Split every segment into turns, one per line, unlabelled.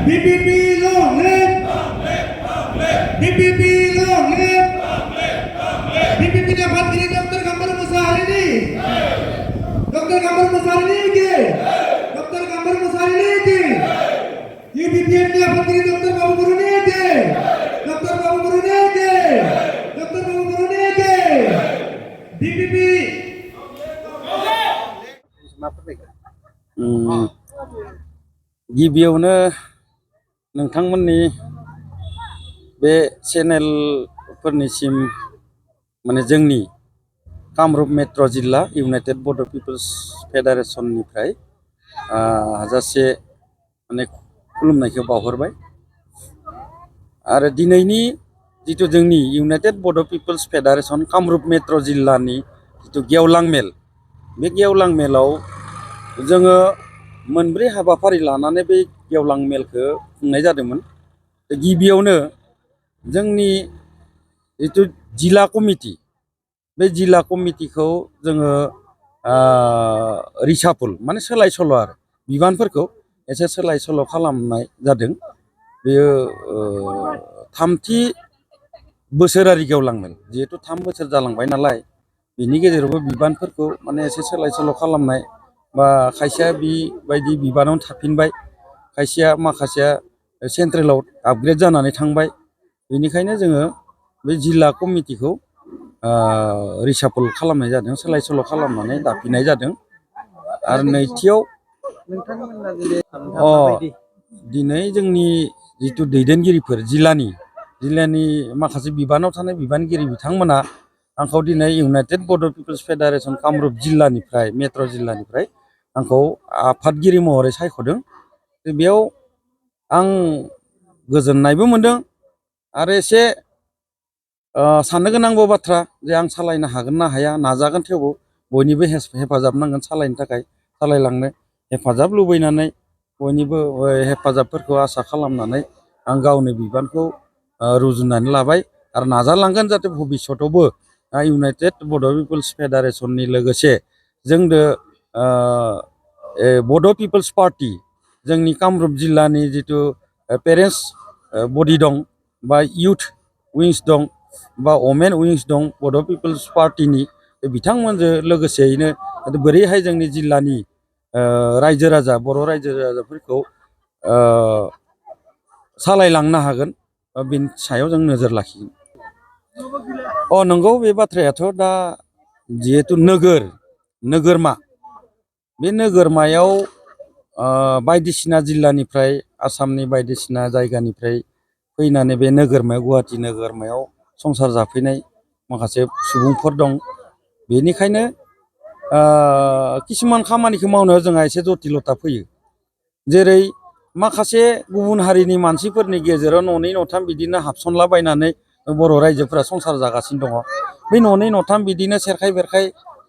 DPP long live! DPP long live! DPP dapat kini Dr. Gambar Musa hari ini. Dr. Gambar Musa hari ini ke? Dr. Gambar Musa hari ini ke? DPP dapat kini Dr. Babu Guru ini ke? Dr. Babu Guru ini ke? Dr. Babu Guru ini ke? DPP.
गिबियावनो नोंथांमोननि बे चेनेलफोरनिसिम माने जोंनि Kamrup metro' जिल्ला United बड' people's फेडारेशननिफ्राय हाजासे माने खुलुमनायखौ बावहरबाय आरो दिनैनि जितु जोंनि इउनाइटेड बड' पिपल्स फेडारेशन कामरुप मेट्र' जिल्लानि जितु गेवलां मेल बे गेवलां मेलाव जोङो मोनब्रै हाबाफारि लानानै बे गेवलां मेलखौ खुंनाय जादोंमोन। गिबियावनो जोंनि जितु जिल्ला कमिटि बे जिल्ला कमिटिखौ जोङो रिसाफल माने सोलाय सोल' आरो बिबानफोरखौ एसे सोलाय सोल' खालामनाय जादों। बेयो थामथि बोसोरारि गेवलां मेल जिहेतु 3 बोसोर जालांबाय नालाय बिनि गेजेरावबो बिबानफोरखौ माने एसे सोलाय सोल' खालामनाय बा खायसेया बेबायदि बिबानावनो थाफिनबाय खायसेया माखासेया सेन्ट्रेलाव आपग्रेड जानानै थांबाय। बेनिखायनो जोङो बे जिल्ला कमिटिखौ रिसाफल खालामनाय जादों सोलाय सोल' खालामनानै दाफिननाय जादों। आरो नैथियाव दिनै जोंनि जितु दैदेनगिरिफोर जिल्लानि माखासे बिबानाव थानाय बिबानगिरि बिथांमोना आंखौ दिनै इउनाइटेड बड' पिपल्स फेडारेशन कामरुप जिल्लानिफ्राय मेट्र' जिल्लानिफ्राय आंखौ आफादगिरि महरै सायख'दों। बेयाव आं गोजोननायबो मोनदों आरो एसे साननो गोनांबो बाथ्रा जे आं सालायनो हागोन ना हाया नाजागोन थेवबो बयनिबो हेफाजाब नांगोन सालायनो थाखाय सालायलांनो हेफाजाब लुबैनानै बयनिबो हेफाजाबफोरखौ आसा खालामनानै आं गावनि बिबानखौ रुजुननानै लाबाय आरो नाजालांगोन जाहाथे भबिष्यतावबो इउनाइटेड बड' पिपल्स फेडारेशननि लोगोसे जोंदो बड' पिपल्स पार्टी जोंनि कामरुप जिल्लानि जितु पेरेन्टस बडि दं बा इउथ उइंस दं बा वमेन उइंस दं बड' पिपल्स पार्टीनि बिथांमोनजों लोगोसेयैनो बोरैहाय जोंनि जिल्लानि रायजो राजा बर' रायजो राजाफोरखौ सालायलांनो हागोन बेनि सायाव जों नोजोर लाखिगोन। नंगौ बे बाथ्रायाथ' दा जिहेतु नोगोरमा बे नोगोरमायाव बायदिसिना जिल्लानिफ्राय आसामनि बायदिसिना जायगानिफ्राय फैनानै बे नोगोरमायाव गुवाहाटि नोगोरमायाव संसार जाफैनाय माखासे सुबुंफोर दं। बेनिखायनो किसुमान खामानिखौ मावनायाव जोंहा एसे जटिलता फैयो। जेरै माखासे गुबुन हारिनि मानसिफोरनि गेजेराव न'नै न'थाम बिदिनो हाबसनलाबायनानै बर' रायजोफोरा संसार जागासिनो दङ। बे न'नै न'थाम बिदिनो सेरखाय बेरखाय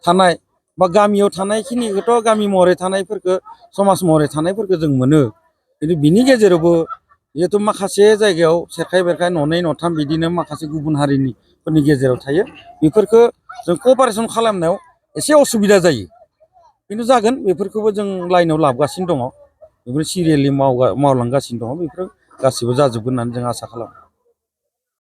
थानाय बा गामियाव थानायखिनिखौथ' गामि महरै थानायफोरखौ समाज महरै थानायफोरखौ जों मोनो। खिन्थु बिनि गेजेरावबो जिहेतु माखासे जायगायाव सेरखाय बेरखाय न'नै न'थाम बिदिनो माखासे गुबुन हारिनिफोरनि गेजेराव थायो। बेफोरखौ जों क'पारेसन खालामनायाव एसे असुबिदा जायो। खिन्थु जागोन बेफोरखौबो जों लाइनाव लाबोगासिनो दङ। बेफोर सिरियेलि मावलांगासिनो दङ। बेफोर गासिबो जाजोबगोन होननानै जों आसा खालामो।